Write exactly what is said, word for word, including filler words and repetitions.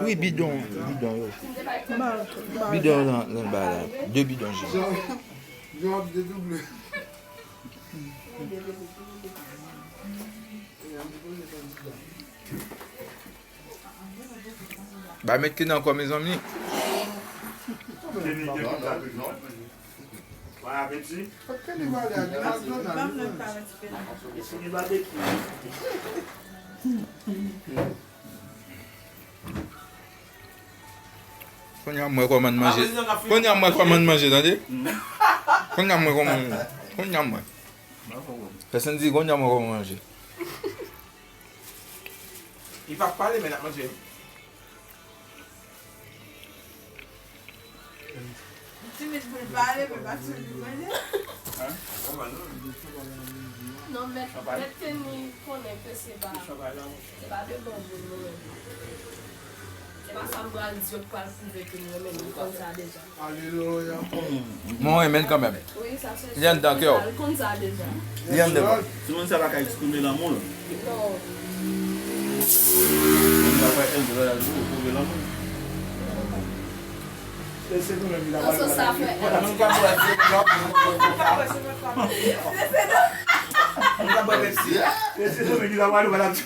Wi, bidon, bidon yo. Bidon yo nan, nan ba la. De bidon je. Ba met Kenny nan kò, mezanmi. Kenny gen tout sa toujou. Bon apeti. Kenny pale a di McDonald. Kounye a m wè kòman n manje. Kounye a m wè kòman n manje, tande? Kounye a m wè kòman n manje. Kounye a m wè. Pèsonn di, kounye a m wè kòman n manje. Li p ap pale, men n ap manje. Timid pou l pale, men pa timid pou l manje. Non, mèt, mèt Kenny konnen ke se pa, se pa de bon moun nou menm. Se pa sa m pral di yo k pral pwouve ke m renmen l, m konn sa deja. Alelouya. Mwen renmen l kanmenm. Wi, sa se... Li anndan kè w. L konn sa deja. Li anndan. Timoun sa pa ka eksprime lanmou l. Non. Moun pa ka eksprime lanmou l. Se, se nou menm ki ta pral. Nan sans sa, frè. Moun ka pral. Se, se nou. Moun ka pral Pepsi. Se, se nou menm ki ta pral.